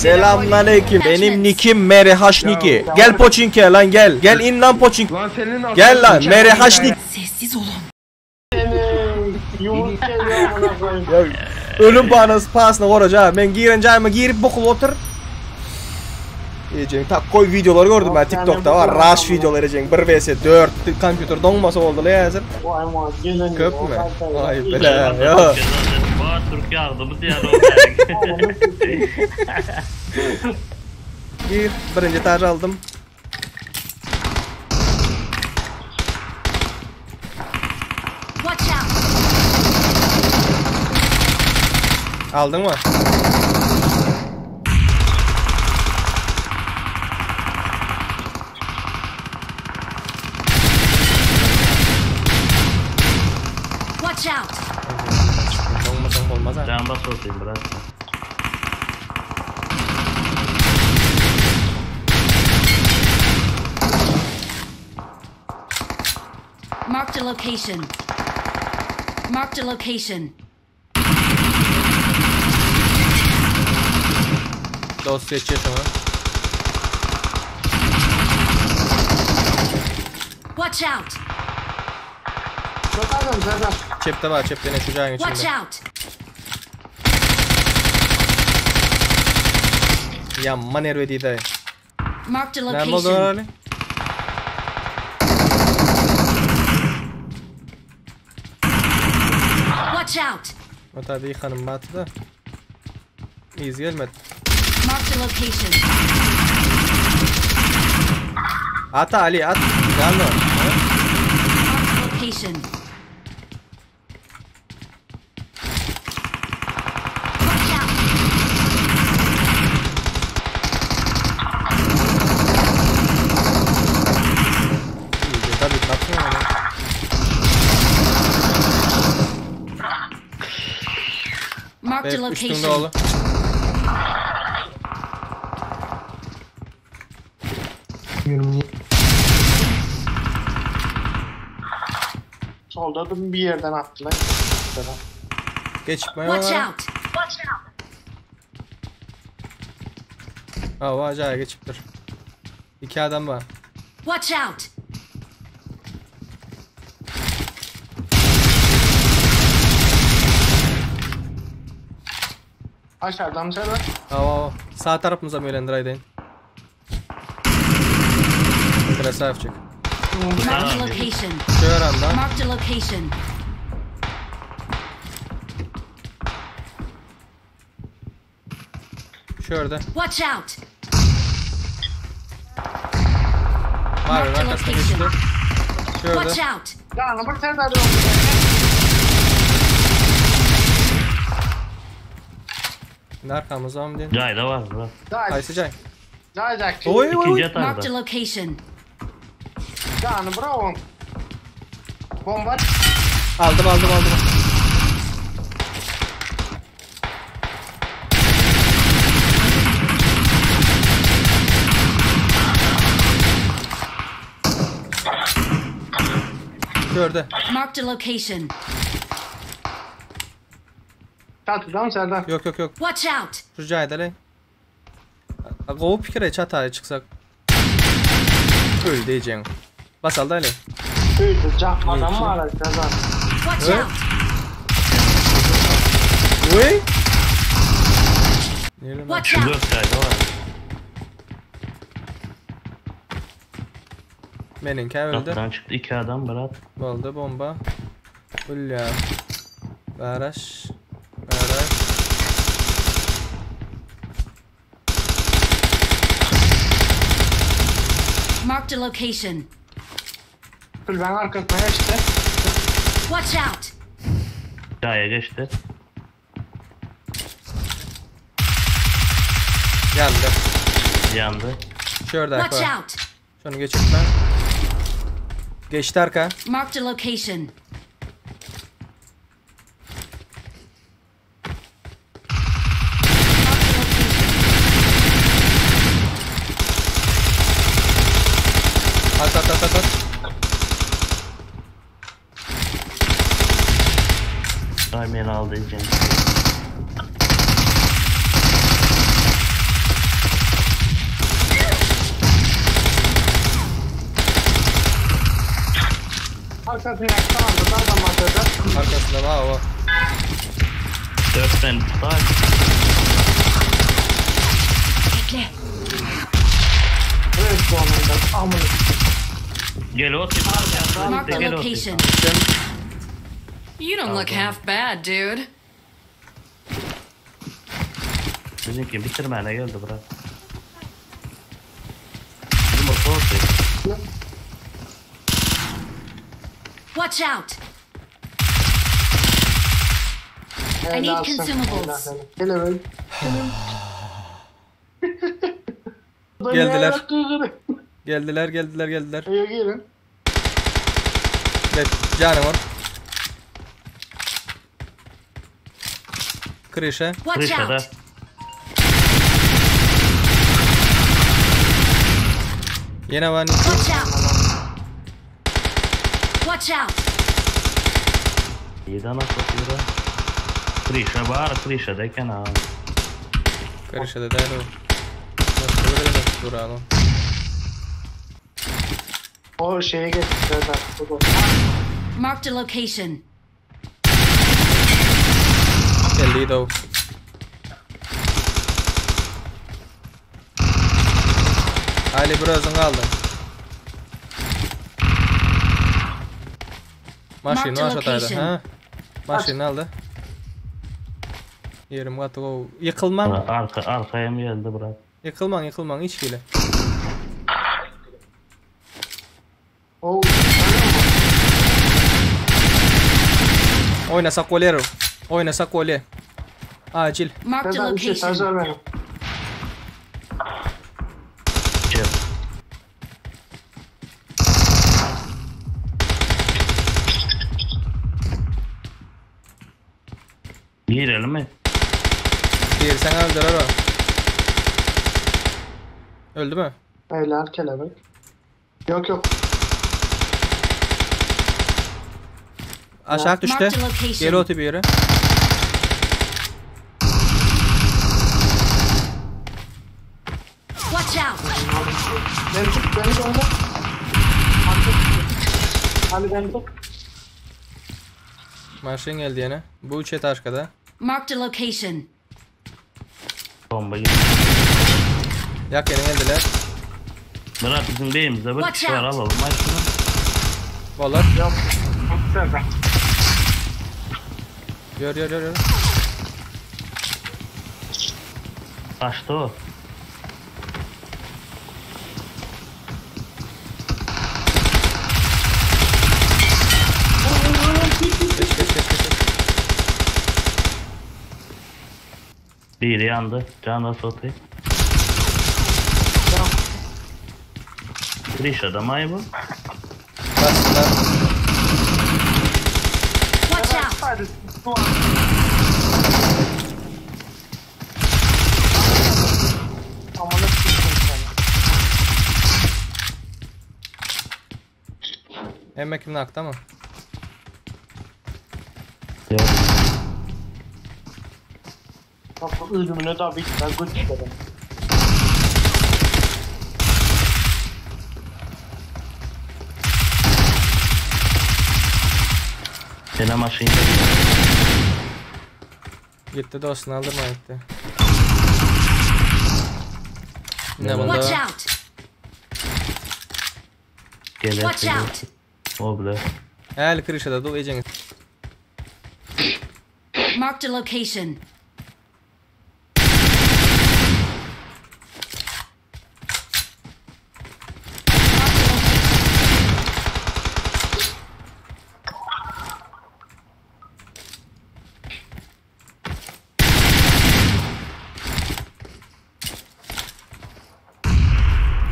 Selamünaleyküm. Benim nikim MRH Niki. Gel Poçinki'ye lan gel. Gel in lan Poçink. Lan senin Gel lan MRH Niki. Sessiz olun. Yumruk geliyor amına koyayım. Ya, Ölüm pahası pahasına koraca. Ben giren cayma girip bokul otur. Eceğim tak koy videoları gördüm ben TikTok'ta var. Rush videoları eceğim. 1 vs 4 kompüter donmasa oldu la yazır. Vay man gelin. Köp mü? Ay bela ya. Var Türk yardımı diğer o. Gir. Birinci etajı aldım. Watch out. Aldın mı? Watch out. Donmasan olmaz ha. Can bas olsun bırak. Marked a location. Marked a location. Dost geçiyor sana. Watch out. Çok adam zaten. Çepte var çepte ne şu cayın Watch içinde. out. Yamman ervedi dayı. Marked a Ne oldu location. öyle? Watch out. O tabi yıkanım battı da. İz gelmedi. Marked a location. At Ali at. Gelme. Ha? Marked a location. Watch out. İyice tabi kapsın onu. Marked a Evet, üstünde location. oğlu. Solda da bir yerden attılar. Geçme. Watch out. Ha var acayip geçiptir. İki adam var. Watch out. Aşağıdan Serdar. Ha var var. Sağ tarafımıza mı yönlendir Aydın? Krasavçık. Marked a location. Şöyle anda. Marked a location. Şurada. Watch out. Var Marked a arkasına geçti. location. Şurada. Watch out. Yani bak Serdar. Şimdi arkamıza mı diyin? Cayda var bırak. Daha Kaysı cay. daha daha. Oy oy İkinci oy. Marked yatarda. a location. Yani bravo. Bomba. Aldım aldım aldım. Şurada. Marked a location. Çatıdan Serdar. Yok yok yok. Watch out. Şu cayda Kovup fikre çataya çıksak. Öl diyeceğim. Bas aldı Ali. Öyle can adam var Serdar. Watch Evet. out. Uy. Neyle lan? Watch out. Dört cayda var. Meninki öldü. Çatıdan çıktı iki adam bırak. Oldu bomba. Ulya. Baraş. Baraş. Marked a location. Kulübenin arkasına geçti. Watch out. Caya geçti. Yandı. Yandı. Şurada Watch arka. out. Şunu geçip ben. Geçti arka. Marked a location. Marked a location. At at at at at. Ay beni aldı diyeceğim. Arkasını yaktan da adam var Serdar. Arkasynda bar o. Dört ben tutar. Bekle. Evet bu anında. Amına. Gel otur. Marked a Gel otur. location. You don't look half bad, dude. Bizimki bitirmäne geldi brat. Yumurta otur. Watch out! I need Helalsin, consumables. helal, helal. Gel evet. Geldiler. Geldiler geldiler geldiler. Eve gelin. Evet canım var. Kryşa. Watch Kryşada. out! Ýene bar. Watch out! Watch out! Ýedi anasy otyr. Kryşa bar, kryşada eken ha. Kryşada däl o. Başga bir ýerde duran o. O şeye geçti Serdar. Bu da. Marked a location. Geldi o. Ali bir özün kaldı. Maşyny Marked a aşataydı. location. Ha? Maşyny aldy. Ýerim gaty gowy. Ýykylmaň, Arka, arkaya mı geldi brat? ýykylmaň, ýykylmaň hiç hili. O Oýnasak bolýar. Oýnasak bolýar. Acil. Marked a Serdar bir şey location. Serdar benim. Çek. Girelim mi? Girsen öldürer o. Öldü mü? Helal kelebek. Yok yok. Aşağı düştü. Marked a location. Gel otu bir yere. Watch out! Beni tut beni de oyna. Ali beni tut. Maşyn geldi ýene. Bu üç et arkada. Marked a location. Bomba gitti. Yak ýene geldiler. Brat bizim beyimizde bir Watch kişi var out. alalım. Ay şunu. Bolar. Yok. Tut Serdar. Ýör ýör ýör ýör. Kaçtı o. Geç geç geç geç. Biri yandı. Can nasıl atayım? Giriş adam ay bu. Bastılar. Watch out! Hadi. Duvar. Amına sikeyim seni. Hemme kim nakta mı? Yok. Bak bu ölümüne daha bir tane göt çıkarım. Sene maşın Gitti dostunu aldırma gitti. Ne Watch bunda? out! Gel Watch out! O bile. El kryşada du ejin. Marked a location.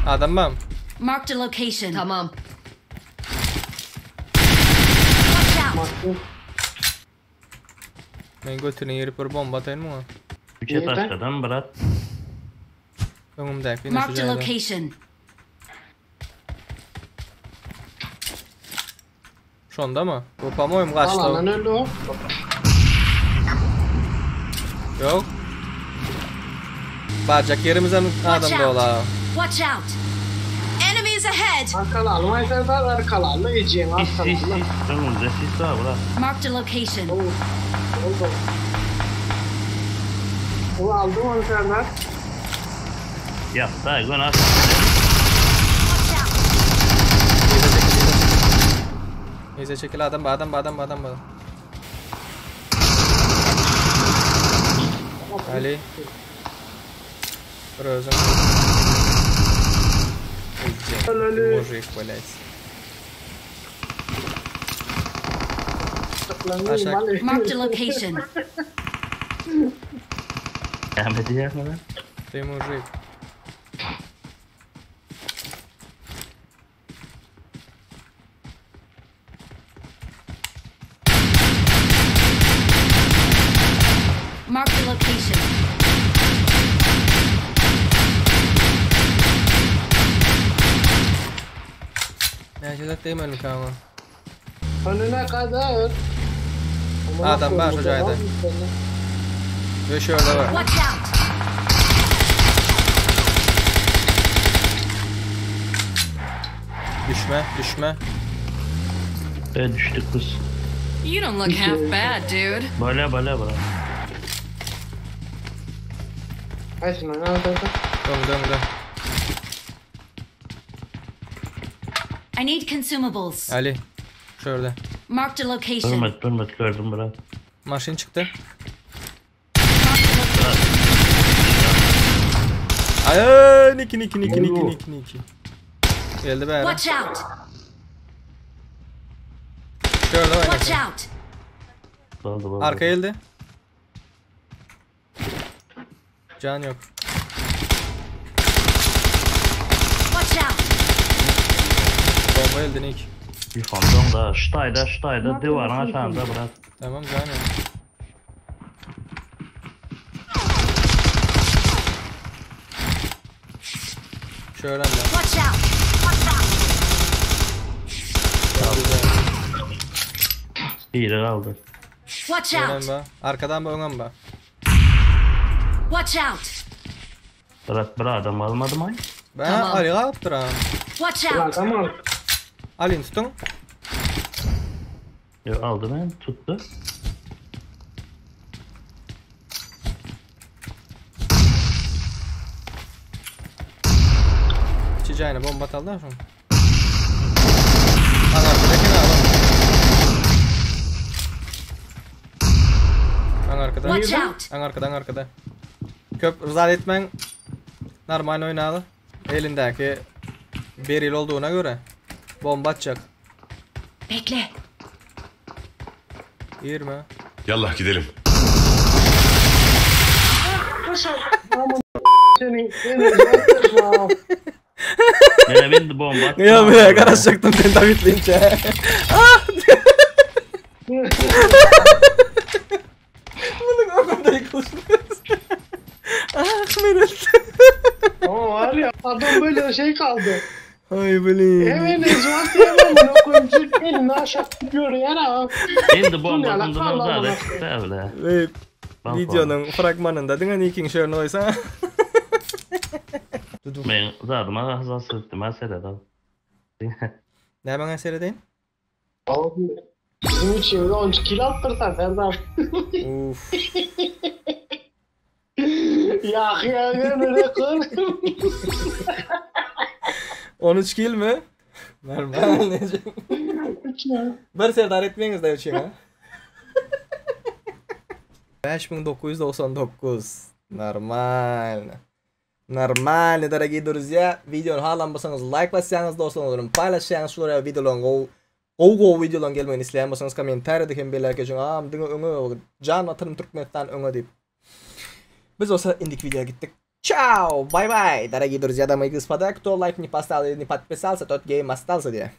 Adam mı? Marked a location. Tamam. Watch out! Bak, Men götüne girip bir bomba atayım mı? Üçe Neyden? taşladım brat. Öňümdäki yine Marked şu a jaýda. location. Şonda mı? Bu pamoyum kaçtı. Alandan öldü o. Yok. Barjak yerimize adam Watch da out. ola. Watch out! Enemies ahead! Arkalaly Serdar arkalaly ejeň Sis sis arkalaly. sis. Öňünde sis bar bura. Marked a location. Oldu. O aldım onu Serdar. Ýakda, gön at. Watch out! Yza çekil adam bar adam bar adam bar adam bar. Ali. Bir özüm. Ejek, Мужик, блядь. Aşak. Marked a location. Näme diýýärmi lan? Ты мужик. Marked a location. Näçe değmedim kanka. Önüne kadar. Adam var şu cayda. Ve şurada var. Watch out! Düşme, düşme. E düştük biz. You don't look half bad, dude. Böyle böyle bura. Haydi lan hadi hadi. Dön dön dön. I need consumables. Ali. Şurada. Marked a location. Durma durma gördüm bura. Maşin çıktı. Marked a location. Ay, niki niki niki niki niki niki. Geldi be. Watch out! Şurada var. Watch out! Boldy boldy. Arka geldi. Can yok. Watch out! Bomba geldi Nick. Yukarıdan da, ştayda ştayda diwarın aşağında bura. Tamam can yok. Şuradan da. Watch out! Watch out! Güzel. Biri kaldı. Watch Önen out! ba. Arkadan ba önen ba. Watch out! Bırak bir adam almadı mı? Ben Tamam. Ali alıptır ha. Watch out! Tamam. Ali'ni tutun. Yok aldı ben tuttu. Çiçeğine bomba ataldı şunu. An arkadaki ne adam? An arkada. Watch out! An arkada, an arkada. Köp rıza etmen normal oynadı. Elindeki beril olduğuna göre bomba atacak. Bekle. 20. Yallah gidelim. Seni seni yapma. Yine bindi bomba attı. Ya buraya karışacaktım ben David Lynch'e. Ah! Bunun o yıkılışmıyoruz. Ah Meral. Ama var ya adam böyle şey kaldı. Ay blin. Hemen ezvat diyemem bunu koyayım. Elini aşağı tutuyor ya. Indi bomba Bu ne lan? bundan Allah uzak Allah. etti öyle. Ve Balkon. videonun fragmanında diňe Nick'in şöyle oysa. Dudu. Ben zadıma hazası ettim ha seyret al. Ne bana seyredeyim? Abi bizim için 10 kilo attırsan Serdar. Uf. Ya ya ya ne kır. 13 kill mi? Normal nece? Bir serdar etmeyiz de için ha. 5999. Normal. Нормально, дорогие друзья. Videony halan bolsaňyz like basýaňyz, dostlaryňyz bilen paýlaşýaňyz, şulara videolaryň gowy gowy gowy videolaryň gelmegini isleýän bolsaňyz kommentariýada hem belläp geçiň. Am diňe öňe jan watanım Türkmenistan öňe diýip. Biz bolsa indiki videoya gitdik. Чао, bye-bye, дорогие друзья, дамы и господа. Кто лайк не поставил и не подписался, тот гейм остался где.